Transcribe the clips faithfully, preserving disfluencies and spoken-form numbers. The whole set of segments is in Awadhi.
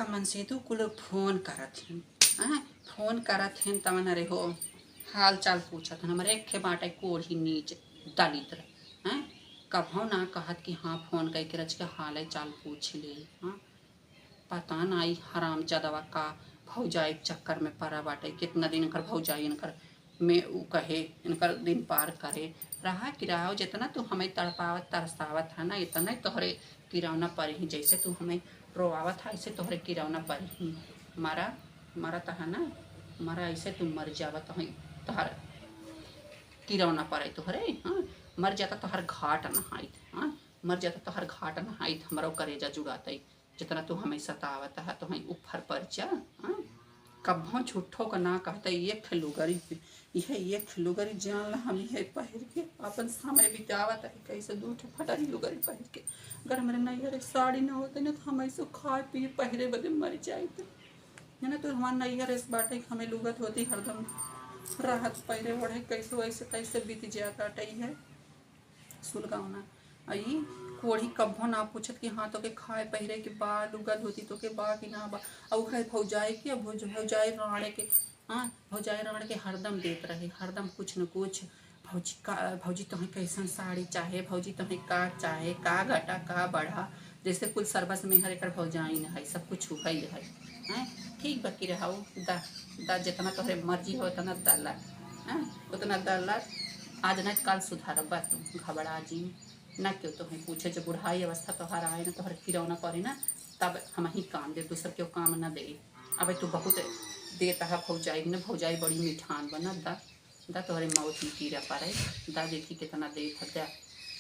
कमन से तू कुल फोन करत हिन, हैं? फोन करत हिन तवन अरे हो हाल चाल पूछत हन। हमरे एक बाटे कोढ़ी नीच दलिद्र, हैं? कभो ना कहत कि हाँ फोन कइके रच के हाल चाल पूछ ले, हाँ? पता ना ई हराम जदवा का भौजाई के चक्कर में परा बाटे। कितना दिन इनकर भौजाई इनकर में उ कहे इनकर दिन पार करे। रहा किराओ, जितना तू हमें तड़पावत तरसावत है ना, इतना ही तोहरे किरौना परी ही। जैसे तू हमें रोआवत है, ऐसे तोहरे किरौना परी ही। मरा, मरा तहा ना, मरा, ऐसे तू मर जावत है, तोहर किरौना परे तोहरे, हाँ, मर जाता तोहर घाट ना हाइत, हाँ, मर जाता तोहर घाट ना हाइत, हमरो करेजा जुड़ातई। जितना तू हमें सतावत है, तो हमें ऊपर पर जा, हाँ? कब्बो झूठो का ना कहते, एक ठे लुगरी, यह एक ठे लुगरी जान ला, हम यह पहिर के अपन समय बितावत है, कैसे दू ठे फटरी लुगरी पहिर के। अगर हमरे नैहर एक साड़ी ना होते ना, तो हम ऐसे खाए पिए पहिरे बदे मर जाइत। है ना, तो हमार नैहर इस बाटे कि हमें लुगत होती हरदम राहत पहिरे ओढ़े, कैसे वैसे कैसे बीत जाता है। सुलगावना। आ ई कोढ़ी कब्बो ना पूछत कि हाँ, तोके खाए पहिरे के बा, लुगा धोती तोके बा कि ना बा। आ उहे भौजाई के, भौज-, भौजाई राणे के, हाँ, भौजाई राणे के हरदम देत रहे, हरदम कुछ न कुछ। भौजी का, भौजी तोहे कैसन साड़ी चाहे, भौजी तोहे का चाहे, का घटा, का बढ़ा, जैसे कुल सरबस में हर एकर भौजाई न है, सब कुछ उहे है। हैं? ठीक बा कि रहाऊ, दा, दा, जितना तोहरे मर्जी हो, उतना दा ला। हैं? उतना दा ला, आज नहीं तो काल सुधारबा तू, घबरा जी। ना केहू तोहे पूछे, जब बुढ़ाई अवस्था तोहार आए ना, तोहर किरौना परे ना, तब हम ही काम दे, दूसर केहू काम ना दे। अबे तू बहुत देत हा भौजाई न, भौजाई बड़ी मिठान बना दा, दा तोहरे मौत में कीड़ा पड़े, दा देखी कितना देत हा, दा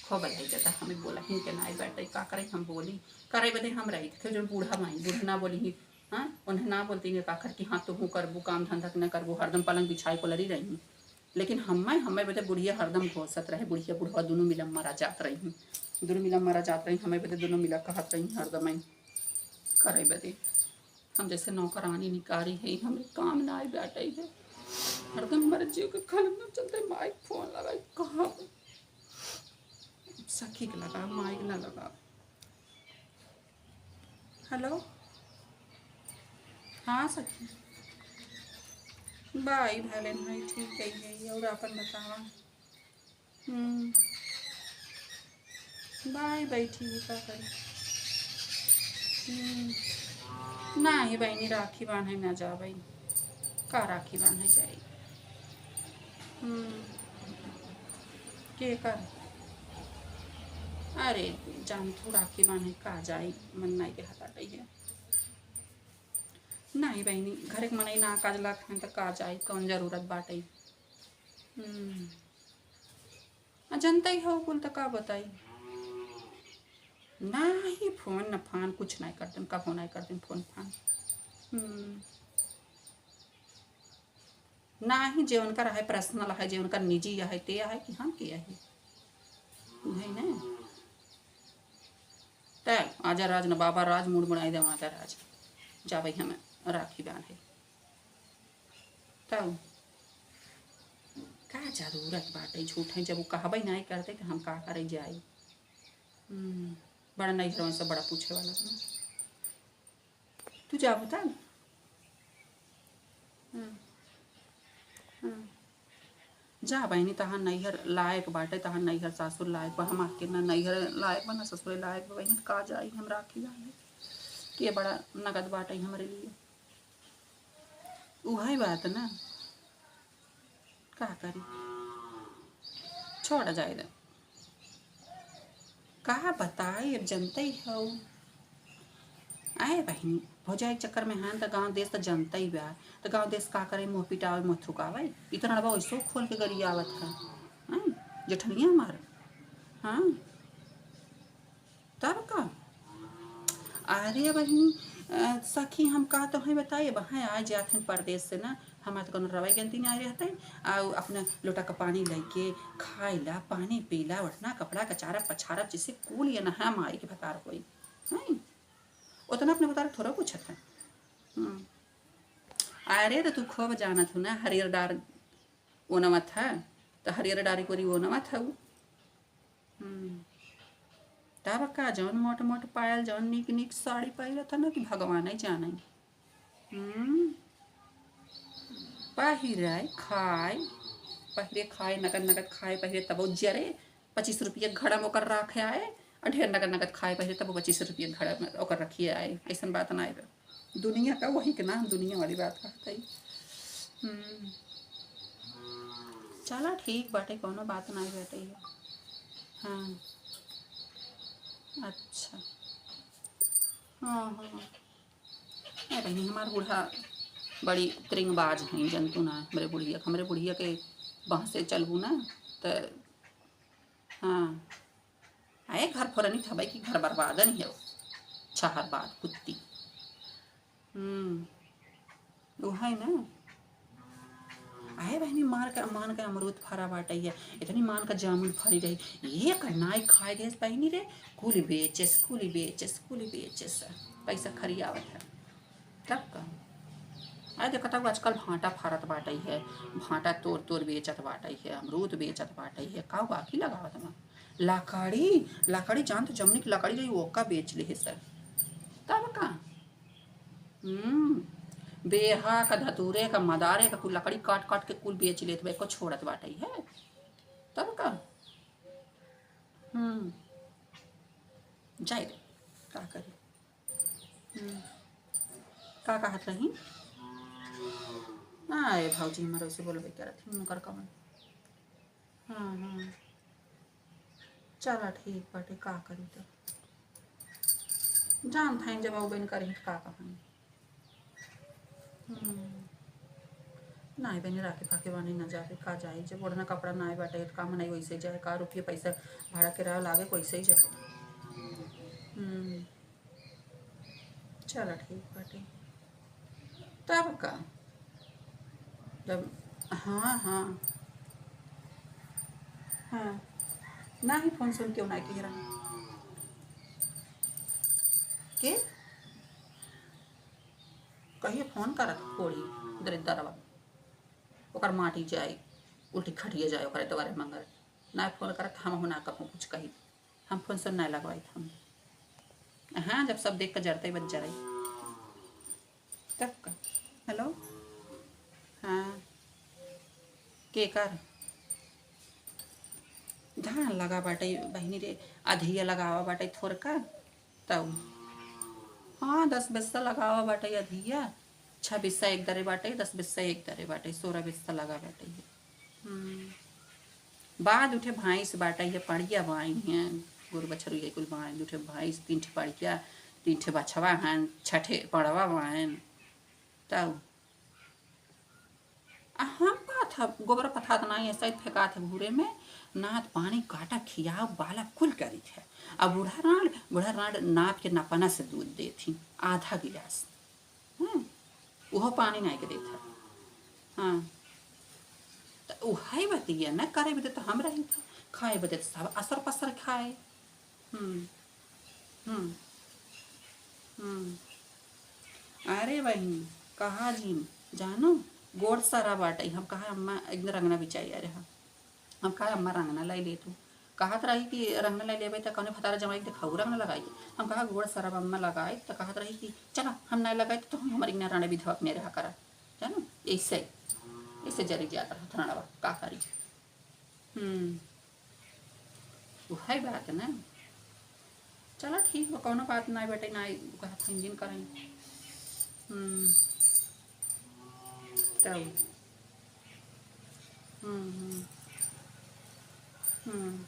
खूब लाई जाता, हमें बोला ही के ना आई बैठे, का करे हम बोली, करे बदे हम रही थे, जो बूढ़ा माई, बूढ़ा ना बोली ही, हाँ, उन्हें ना बोलती है, का कर कि हाँ, तू करबू काम धंधा कि ना करबू, हरदम पलंग बिछाई को लड़ी रही। लेकिन हम्मे, हम्मे बदे बुढ़िया हरदम घोसत रहे, बुढ़िया बुढ़वा दुनू मिला मरा जात रही, दुनू मिला मरा जात रही, हमें बदे दुनू मिला कहत रही हरदम आई करे बदे। हम जैसे नौकरानी निकारी है, हमरे काम ना आई बैठे है, हरदम मर्जी के खलम में चलते माइक फोन लगाई, कहाँ सखी के लगा, माइक ना लगा। हेलो, हाँ सखी, बाई भले नहीं ठीक है, यही और अपन बतावा। हम्म, बाई बैठी है, का करी? हम्म, नाही बहिनी, राखी बांधे ना जाबे, का राखी बांधे जाई? हम्म, के कर? अरे, जान तू राखी बांधे का जाई, मन नहीं के हटा रही है। नाही बहिनी, घरे के मनई ना काज लाग हैं त का जाई, कौन जरूरत बाटे? हम्म। आ जनतई हो कुल त का बताई? नाही फोन न फान कुछ नाही करते, कबो नाही करते फोन फान। हम्म। नाही जे उनकर है पर्सनल है, जे उनकर निजी है, ते है कि हम के है? उहे ना। त आजा राज न बाबा राज, मूड़ मुड़ाई दे माता राज। जाबे हम राखी बांधे। तब का जरूरत बाटे झूठे, जब वो कहबे नाही करते त हम का करे जाई? हम्म, बड़ा नैहरवा से बड़ा पूछे वाला बा। तू जाबू तब? हम्म, हम्म। जा बहिनी, तहार नैहर लायक बाटे, तहार नैहर सासुर लायक बा, हमार के ना नैहर लायक बा, ना ससुर लायक बा। बहिनी, का जाई हम राखी बांधे? के बड़ा नगद बाटे हमरे लिए। उहे बात ना, का करी, छोड़ जाए दे। का बताई, अब जनते ही हऊ। आए बहिनी, भौजाई के चक्कर में हैं त गाँव देश त जनते ही बा। त गाँव देश का करे, मुँह पिटावे, मुँह थुकावे। इतना बा वैसो खोल के गरियावत है। हैं? जेठनिया हमार। हाँ। तब का? अरे बहिनी, अ, सखी, हम का तो हैं बताई, अब हैं आ जात हैं परदेश से ना, हमार तो कौनो रवाई गलती ना आए रहते। आ अपना लोटा का पानी लेके खाइला, पानी पीला, ओढ़ना, कपड़ा, कचारब, पछारब, जैसे कुल ये नहा माई के भतार होई। हैं? उतना अपने भतार थोड़ा पूछत है। हम्म। अरे, तो तू खूब जानत हो ना, हरियर डार ओनवत है, तो हरियर डारी कोरी ओनवत है उ। हम्म। तब का, जौन मोट मोट पायल, जौन नीक नीक साड़ी पहिरत है ना कि भगवान ही जाने। हम्म, पहिरे खाए, पहिरे खाए, नगद नगद खाए, पहिरे तबो जरे, पच्चीस रुपये घड़ा में ओकर राखे आए, और ढेर नगद नगद खाए, पहिरे तबो पच्चीस रुपये घड़ा में ओकर रखिए आए। ऐसन बात ना आए। दुनिया का वही के ना, दुनिया वाली बात कहत हई। हम्म। चला ठीक बाटे, कौनो बात ना बाटे। हाँ। अच्छा। हाँ, हाँ। अरे नहीं, हमार बूढ़ा बड़ी त्रिंगबाज हैं, जनतू ना। हमरे बुढ़िया, हमरे बुढ़िया के बाँह से चलबू ना, त हाँ। आए घर फोरनी थबे कि घर बर्बादन है, छहर बाद कुत्ती। हम्म, वो है ना। आए बहनी, मार के, मान के अमरूद फरा बाटे है, इतनी मान के जामुन फरी रही, एक नाई खाए देस बहनी रे, कुल बेचेस, कुल बेचेस, कुल बेचेस, पैसा खरियावत है। तब का? अरे देखत हऊ आजकल भांटा फारत बाटइ है, भांटा तोड़ तोड़ बेचत बाटइ है, अमरूद बेचत बाटइ है, का बाकी लगावत बा? लकड़ी, लकड़ी जान तो जमनी की लकड़ी रही ओका बेच ले है सर। तब का? हम्म, बेहा का, धतूरे का, मदारे का कुल लकड़ी काट काट के कुल बेच लेत बा, एको छोड़त बाटइ है। तब का? हम्म, जाए दे, का करी? हम्म। का कहत रही? ना, ए भौजी, हमर वैसे बोलबे करत ही, उनकर कवन। हाँ, हाँ। चला, ठीक बाटे, का करी त? जानत हई, जब अउबे न करी, त का कहन? हम्म। नाई बहिनी, राखी फाके बानी ना जावे, का जाई? जब ओढ़ना कपड़ा नाई बाटे, त का मनई वैसे जाए? का रुपये पैसा भाड़ा किराया लागे, वैसे ही जाए। हम्म। चला, ठीक बाटे। तब का? जब, हाँ, हाँ। हाँ। नाही फोन सोन केउ ना किहे रहा। के? कहिए फोन करत कोड़ी दरिद्दरवा। ओकर माटी जाए, उल्टी खटिया जाए, ओकरे दुआरे मंगर। ना फोन करत, हम हो ना कहूँ कुछ कही। हम फोन सोन ना लगवाइत हम। हाँ, जब सब देख के जरते बच जरई। तब का? हेलो? हाँ। के कर? धान लगा बाटे बहिनी रे, अधिया लगावा बाटे थोरका, तब। हाँ, दस बिस्सा लगावा बाटे अधिया, छह बिस्सा एक दरे बाटे, दस बिस्सा एक दरे बाटे, सोरह बिस्सा लगा बाटे। हम्म। बाद उठे भैंस बाटे, ये पड़िया बाइन है, गोरु बछरू ये कुल बाइन, उठे भैंस, तीन ठे पड़िया, तीन ठे बछवा हैं, छह ठे पड़वा बाइन। तब आ हम का था, गोबर पथात नाई है, शायद फेंकात है घूरे में, नात पानी काटा खियाव बाला कुल करी है। अब बूढ़ा रांड, बूढ़ा रांड नाप के नपना से दूध देत ही, आधा गिलास। हम्म, उहो पानी नाई के देत है। हाँ, त उहइ बतिया न करे बदे त हम रही था, खाए बदे त सब असर पसर खाए। हम्म, हम्म, हम्म। अरे बहिनी, कहा जिन, जानो, गोड़ सरा बाटइ। हम कहा, अम्मा, एक दिन रंगना बिचाई आ रहा। हम कहा, अम्मा, रंगना लाई ले तू। कहत रही कि रंगना लाई लेबे त कौने भतारा जमाई के देखाऊ रंगना लगाई। हम कहा, गोड़ सरा अम्मा लगाई, त कहत रही कि चला, हम नाई लगाई, त तुम हमारे इतना रांडे विधवा के मेरे हा करा। जानो, ऐसे, ऐसे जरी जात रहा था रांडवा, का करी? हम्म। उहइ बात ना। चला ठीक बा, कौनो बात नाई बाटे, नाई कहत हम जिन करें। हम्म। तब। हम्म, हम्म। हम्म।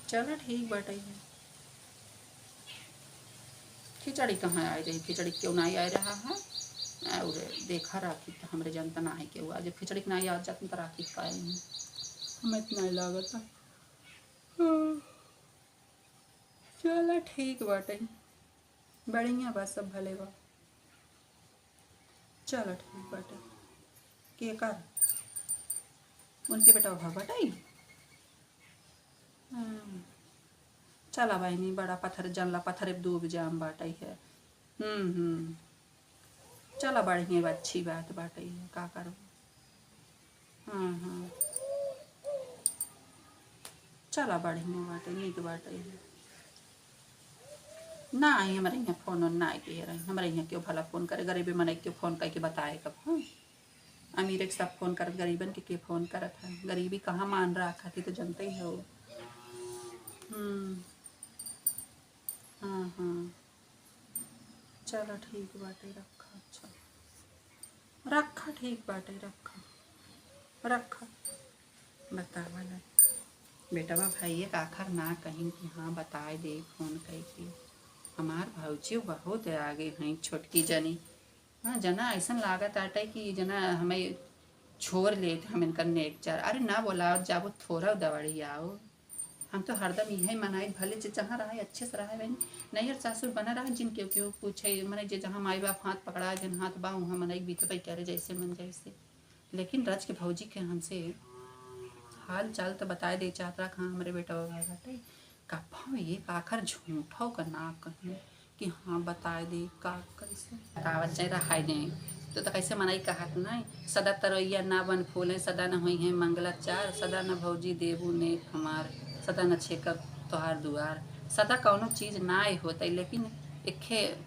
चला ठीक बाटे। खिचड़ी कहाँ आइ रही? खिचड़ी केउ नाई आइ रहा है। और देखा राखी त हमरे जनता ना है केउ। आज खिचड़ी के नाई आज जात त राखी का आई है। हमें इतना ही लागत है। हाँ। चला ठीक बाटे। बढ़िया बा, सब भले बा। चला ठीक बाटे। के कर? उनके बेटा भाग बाटे? हम्म। चला बहिनी, बड़ा पत्थर, जानला पत्थर अब डूब जाम बाटइ है। हम्म, हम्म। चला बढ़िया बा, अच्छी बात बाटइ है, का करबो। हाँ, हाँ। चला, बढ़िया बाटे, नीक बाटे। ना आई, हमरा यहाँ फोन ओन ना आए के रही, हमरा यहाँ केहू भला फोन करे, गरीबी मनई के फोन करके बताए कब, हाँ? अमीरे के सब फोन करत, गरीबन के के फोन करत है? गरीबी कहाँ मान रहा खातिर तो जनते ही हो। हम्म, हाँ, हाँ, चला ठीक बाटे, रखा, अच्छा रखा, ठीक बाटे, रखा, रखा। बतावा ना, बेटवा भाई एक आखर ना कहिन कि हाँ बताए दे फोन करके। हमार भौजी बहुत आगे हैं छोटकी जनी। हाँ, जना ऐसन लागत आटे कि जना हमें छोड़ लेत हम इनकर नेचर। अरे ना बोलाओ, जाबो थोड़ा दवाड़ी आओ। हम तो हरदम इहे मनाई, भले जे जहाँ रहे अच्छे से रहे, बहन नैहर सासुर बना रहे, जिन केहू केहू पूछे, मने जे जहाँ माई बाप हाथ पकड़ा, जिन हाथ बा, वहाँ मनई बीतबे करे, जैसे मन जैसे। लेकिन रच के भौजी के हमसे हाल चाल तो बताए दे चाहत रहा, कहाँ हमरे बेटा बाटे। कब्बो एक आखर झूठो का ना कहीं कि हाँ बताए दे का कैसे। बतावत जाए, रहाई जाए, तो, तो कैसे मनई कहत नहीं, सदा तरैया ना बन फूले, सदा न होई है मंगलाचार, सदा न भौजी देबू नेक हमार, सदा न छेकब तोहार दुआर। सदा कौनो चीज ना होते, लेकिन एखे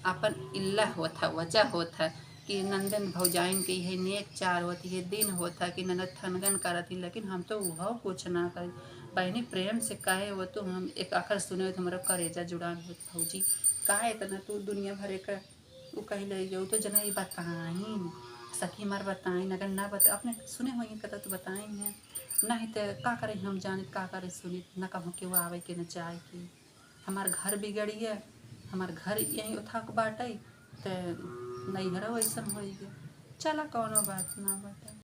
आपन इल्ला होत है, वजह होत है कि नंदन भौजाइन के इहे नेक चार होत, इहे दिन होत है कि ननद थनगन करत ही, लेकिन हम तो उहो कुछ ना करी। बहनी प्रेम से कहे हो तो हम एक आखर सुने हो तो हमारा करेजा जुड़ान होत, "भौजी, का इतना तू दुनिया भरे का?" उ कही लगी, "उ तो जना ये बताइन, सखी हमार बताइन, अगर ना बता, अपने सुने होइए कतौ तो बताइन है, नहीं तो का करे हम जानित, का करे सुनित, न कहूँ केहू आवे के न जाए के।" हमार घर बिगड़िए, हमार घर यहीं उथक बाटे, ते नैहरो ऐसन होई गए। चला, कौनो बात ना बाटे,